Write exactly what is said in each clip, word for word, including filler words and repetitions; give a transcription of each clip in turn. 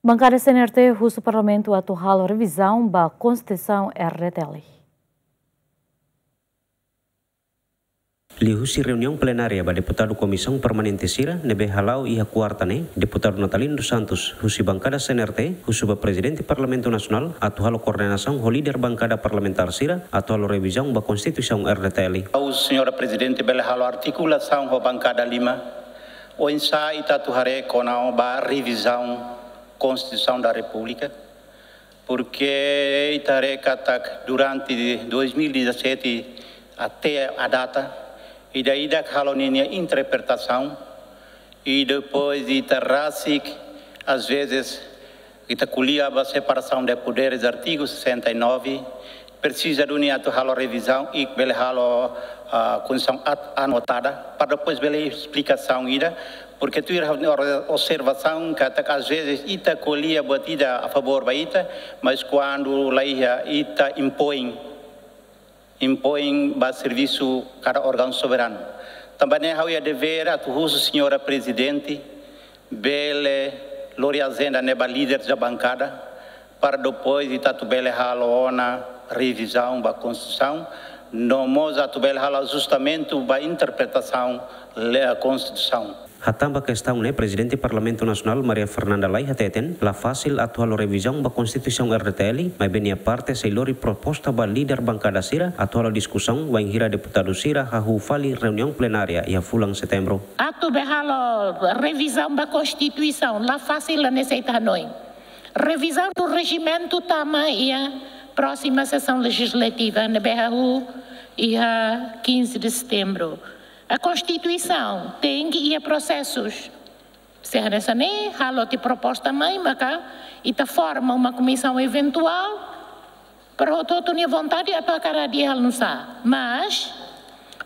Bankada C N R T husu Parlamentu atu halo revizaun ba Konstituisaun R D T L. Liuhusi reuniaun plenária ba deputadu Komisaun Permanente sira ne'ebé hala'o iha kuarta ne'e, deputadu Natalino dos Santos husi bankada C N R T husu ba Prezidente Parlamentu Nasionál atu halo koordenasaun ho líder bankada parlamentár sira atu halo revizaun ba Konstituisaun R D T L. Ha'u, Señora Prezidente, bele halo artikulasaun ho bankada lima, oinsá ita atu haree kona-ba revizaun Konstituisaun da Repúblika, porque ita haree katak durante dois mil e dezassete até a data, ida-idak halo ninia interpretasaun, i depois ita rasik, às vezes, ita ko'alia ba separasaun de poderes, artigu sessenta e nove, presiza duni atu halo revizaun i bele halo, ah, kondisaun at-, anotada, para depois bele esplikasaun ida, porque tuir observasaun katak às vezes ita ko'alia buat ida a favór ba ita, mas kuandu laiha ita impoin, impoin ba servisu kada órgaun soberanu. Tanba ne'e ha'u iha devér atu husu Señora Prezidente, bele lori ajenda ne'e ba líder da bankada, para depois ita atu bele halo ona revizaun ba Konstituisaun, no mós atu bele halo ajustamentu ba interpretasaun lei Konstituisaun. Hatán ba kestaun ne'e, Prezidente Parlamentu Nasionál Maria Fernanda Lay hateten, la fasil atu halo revizaun ba Konstituisaun R D T L, maibé nia parte sei lori proposta ba líder bankada sira atu halo diskusaun, wainhira deputadu sira hahú fali reuniaun plenária iha fulan Setembru. Atu bele halo revizaun ba Konstituisaun, la fasil hanesan ita hanoin. Revizaun do rejimentu tama iha próxima sessão legislativa, ne'ebé hahú iha quinze de Setembro. A Konstituisaun tenke iha prosesus. Se hanesan ne'e, halo tiha proposta mai, maka ita forma uma komisaun eventuál, para hotu-hotu nia vontade atu hakarak dehan nusá. Mas,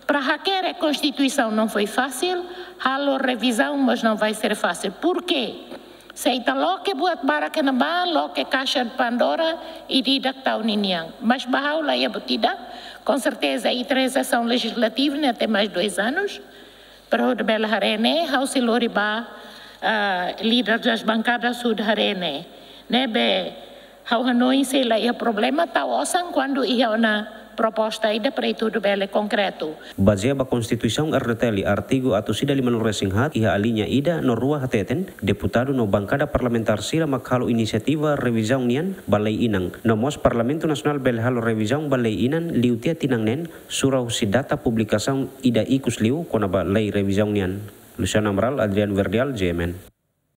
para hakerek Konstituisaun não foi fácil, halo revizaun, mas não vai ser fácil. Por quê? Se ita loke buat barak iha ne'ebá, loke kaixa de Pandora, ida-idak tau ninian. Mas ba ha'u la iha buat ida, com certeza, iha três sessão legislativa, ne'e até mais dois anos. Para hodi bele haree ne'e, ha'u sei lori ba, ah, líder das bancadas hodi haree ne'e. Ne'ebé ha'u hanoin sei la iha problema, tau osan kuandu iha ona proposta ida para ita hodi bele konkretu. Bazeia ba Konstituisaun R D T L artigu atus ida limanulu resin haat iha alínea ida no rua hateten, deputadu no bankada parlamentár sira mak halo inisiativa revizaun nian ba lei inan. No mós Parlamentu Nasionál bele halo revizaun ba lei inan liu tiha tinan neen, sura husi data publikasaun ida ikus liu kona-ba lei revizaun nian. Luciano Amaral, Adriano Verdial, G M N.